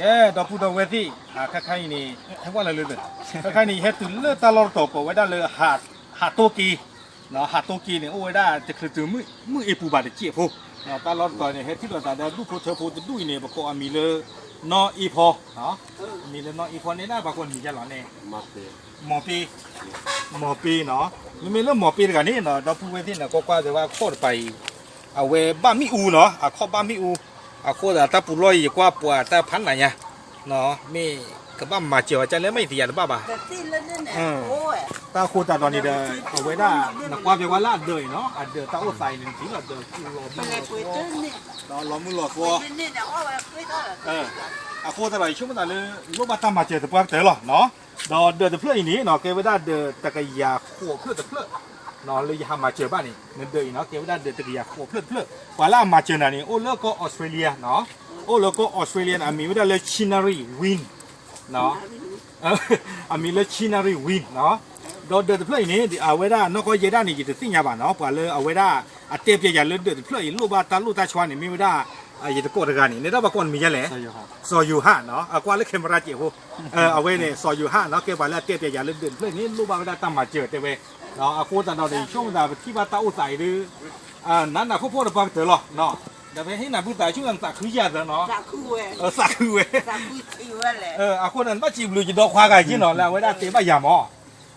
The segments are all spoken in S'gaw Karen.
ဒီပုၢ်ဒီဝဲၢ်သ့ၣ်, ခဲခါအံၤန့ၣ် ဟဲကွၢ်လၢလၢ, ခဲခါအံၤန့ၣ် ယဟဲတုၤလၢတၢ်လီၢ်တတီၤ ကိးဝဲဒၣ်လၢ ဟးတိက့, ဟးတိက့န့ၣ် အိၣ်ဝဲဒၣ်တချုးတုၤ မုၢ်အ့ပူၤဘၣ်တစဲးဖိ, တၢ်လီၢ်တတီၤန့ၣ် ဟဲထံၣ်လိာ်သးဒီးဒူၣ်ဖိထၢဖိတဒူၣ်အံၤန့ၣ် ပကိးအမံၤလၢ နီၢ်အ့ဖီ, အမံၤလၢနီၢ်အ့ဖီန့ၣ် ဒၣ်ပှၤကိးနမံၤယါလီၤန့ၣ် မီၤပ့, မီၤပ့နီၤ, မ့မ့ၢ်လၢမီၤပ့တဂၤန့ၣ်နီၤ ဒီပုၢ်ဝဲၢ်သ့ၣ်န့ၣ် ကွၢ်ကွၢ်သ့ဝဲအခီၣ်တပၤအံၤ, အဝဲဘၣ်မ့ၣ်အူနီၤ, အခီၣ်ဘၣ်မ့ၣ်အူ, အဃိသတး တၢ်ပူၤလီၢ်အံၤ ယကွၢ်ပှၤတၢ်ဖးနးညါ, မ့ၢ်ကဘၣ်မၤစၢၤဝဲကလဲၣ် မ့ၢ်ယသ့ၣ်ညါတဘၣ်ဘၣ်. တၢ်ဃိသတးဒီးန့ၣ်ဒီး အဝဲဒၣ် နကွၢ်ဖဲဝဲလၢအဒၢးအံၤနီၤ အဒၢးတၢ်အိၣ်သးအံၤန့ၣ် နထံၣ်လီၤဒီး လီၤမုၢ်လီၤသွီ, လီၤမုၢ်လီၤသွီ, အဃိသတးဒီး ယဆိကမိၣ်သးလၢ လိၣ်ဘၣ်တၢ်မၤစၢၤသပှၢ်ကတၢၢ်လီၤနီၤ. ဒီးဒၢးတဖျၢၣ်အံၤန့ၣ်နီၤ ကဲဝဲဒၣ်ဒၢးတကယၤဃိးဖျၢၣ်တဖျၢၣ်, လၢယဟးမၤစၢၤဘၣ်န့ၣ် နဒၢးအံၤနီၤ ကဲဝဲဒၣ်ဒၢးတကယၤဃိးဖျၢၣ်တဖျၢၣ်, ပှၤလၢအမၤစၢၤနၤန့ၣ် အိၣ်လၢကီၢ်အီးစထြ့လယါနီၤ, အိၣ်လၢကီၢ်အီးစထြ့လယါန့ၣ် အမံၤဝဲဒၣ်လၢ Chinary Wing နီၤ, အမံၤလၢ Chinary Wing နီၤ, ဒီးဒၢးတဖျၢၣ်အံၤန့ၣ် အဝဲဒၣ်နီၢ်ကီၢ်ယဲဒၣ်န့ၣ် ယတသ့ၣ်ညါဘၣ်နီၤ ပှၤလၢအဝဲဒၣ် အတဲပျဲယၤလၢဒၢးတဖျၢၣ်အံၤ လိၣ်ဘၣ်တၢ်လိၣ်တၢ်ဆှါန့ၣ် မ့ၢ်ဝဲဒၣ် ယတကိးတဂၤန့ၣ် နဒၣ်ပှၤကိးနမံၤယါလဲၣ်, စီၤယိၤဟၣ်နီၤ, အကွၢ်လၢ camera စဲးဖိ, အဝဲန့ၣ် စီၤယိၤဟၣ်နီၤ ကဲပှၤလၢအတဲပျဲယၤလၢဒၢးတဖျၢၣ်န့ၣ် လိၣ်ဘၣ်ဝဲဒၣ်တၢ်မၤစၢၤတဲဝဲ, အဃိသတးဒီး ယဆိကမိၣ်သး ပထံၣ်ဘၣ်တၢ်အိၣ်သးအံၤဒီး နးနးဖှီၣ်ဖှီၣ်သပှၢ်ကတၢၢ်လီၤ, ဒီးဖဲဟ့ၣ်နၤဘုသး ဆိကမိၣ်သးခုယၤသၢနီၤ, သးခုဝဲ, အဃိန့ၣ် ဘၣ်စံးဘျုးယဒီခွါဂၤက့နီၤ လၢအဝဲဒၣ်တဲဘၣ်ယၤမး,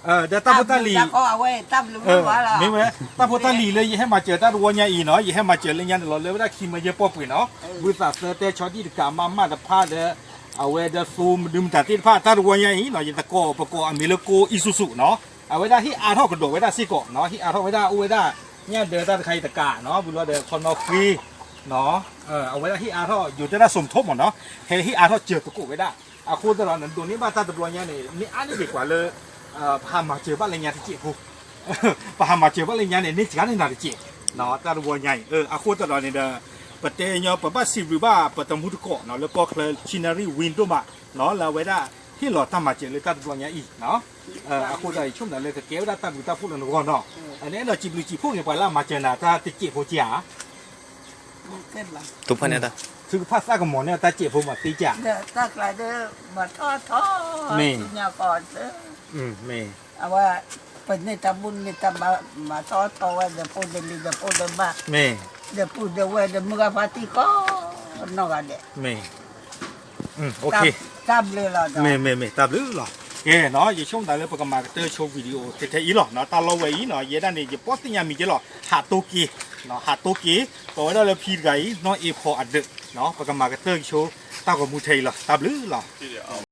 ဒီးတၢ်ဖိတၢ်လံၤ မ့ၢ်ဝဲ တၢ်ဖိတၢ်လံၤလၢယဟဲမၤစၢၤတၢ်တဝီညါအံၤနီၤ ယဟဲမၤစၢၤလၢညါန့ၣ်လီၤ လၢဝဲဒၣ်ခံမၢယဲၢ်ပီၢ်ပှ့ၤနီၤ, ဘုသးသၢတဲဆီဒံၣ်တကးမးမးတဖၣ်ဒီး အဝဲဒီးသိမဒုမတၤသ့ၣ်တဖၣ် တၢ်တဝီညါအံၤနီၤ ယသကိးပကိးအမံၤလၢကိ အံၣ်စူၣ်စူၣ်နီၤ, အဝဲဒၣ်ဟ့ၣ်အါထီၣ်ကဒီးဝဲဒၣ်စ့ၢ်ကီးနီၤ ဟ့ၣ်အါထီၣ်ဝဲဒၣ်အိၣ်ဝဲဒၣ် ညၣ်ဒၢးတၢ်တခါအံၤတကးနီၤ ဝံၤလီၤဒီးခီနီၣ်ဃ့ အဝဲဒၣ်ဟ့ၣ်အါထီၣ် ယိၤတဲဒၣ်စိာ်မထိမးနီၤ, ဟဲဟ့ၣ်အါထီၣ်စၢၤသကိးဝဲဒၣ်, အဃိသတးဒီး နဒိးန့ၢ်ဘၣ်တၢ်တဘျီညါန့ၣ် မ့ၢ်အါန့ၢ်က့ၤပှၤလၢ ပဟးမၤစၢၤဘၣ်လၢညါတစဲးဖိ, ပဟးမၤစၢၤဘၣ်လၢညါန့ၣ် န့ၢ်စှၤန့ၢ်နၤတစဲး, တၢ်တဘျီညါအံၤ အဃိသတးဒီးန့ၣ်ဒီး ပတဲညီ ပဘၣ်စံးဘျုးဘၣ်ပတမူတကိးနီၤ လၢကီၢ်ချၢ Chinary Wing ဒိၣ်မးနီၤ လၢအဝဲဒၣ် ဟ့ၣ်လီၤတၢ်မၤစၢၤလၢတၢ်တဘျီညါအံၤနီၤ, အဃိသတးဒီး ယဆိကမိၣ်သးလၢကကဲဝဲဒၣ်တၢ်ဘျုးတၢ်ဖှိၣ်လၢနဂီၢ်နီၤ, အန့ၣ်အဲၣ်ဒိးစံးဘျုးစံးဖှိၣ်က့ၤပှၤလၢအမၤစၢၤနၤတၢ်တစဲးဖိကဧါ သုဖဲန့ၣ် သုကဖၣ်သၣ်ကမီၤန့ၢ်တၢ်စဲးဖိမးသ့ကၢ်, တၢ်ကျါဒီး မၤထီၣ်ထီၣ် မ့ၢ် ဆူညါကီၢ်သၢ, မ့ၢ် အဝဲ ပန့ၢ်တၢ်ဘူၣ်န့ၢ်တၢ်ဘါ မၤထီၣ်ထီၣ်ဝဲဒီးဖိဒီးလံၤဒီးဖိဒီးဘၣ်, မ့ၢ် ဒီးပုၢ်ဒီးဝဲၢ်ဒီးမုၢ်ဂၤဖါတံၢ်ကိးနီၢ်ဂၤဒဲး, မ့ၢ် တၢ်ဘျုးလီၤ, မ့ၢ် မ့ၢ် မ့ၢ် တၢ်ဘျုးလီၤ, ကဲနီၤ ယဆိကမိၣ်သးလၢပကမၤကတၢၢ်ဆိ video ထဲထဲအံၤလီၤနီၤ, တၢ်လီၢ်ဝဲအံၤနီၤ ယဲဒၣ်န့ၣ် ယပိာ်သ့ၣ်ညါမံၤက့လီၤ ဟးတိက့, ဟးတိက့, ကိးဝဲဒၣ်လၢဖံတဂၤအံၤ နီၢ်အ့ဖီအဒၢး, ပကမၤကတၢၢ်ဆိ တၢ်ဂီၤမူထဲအံၤလီၤ, တၢ်ဘျုးလီၤ.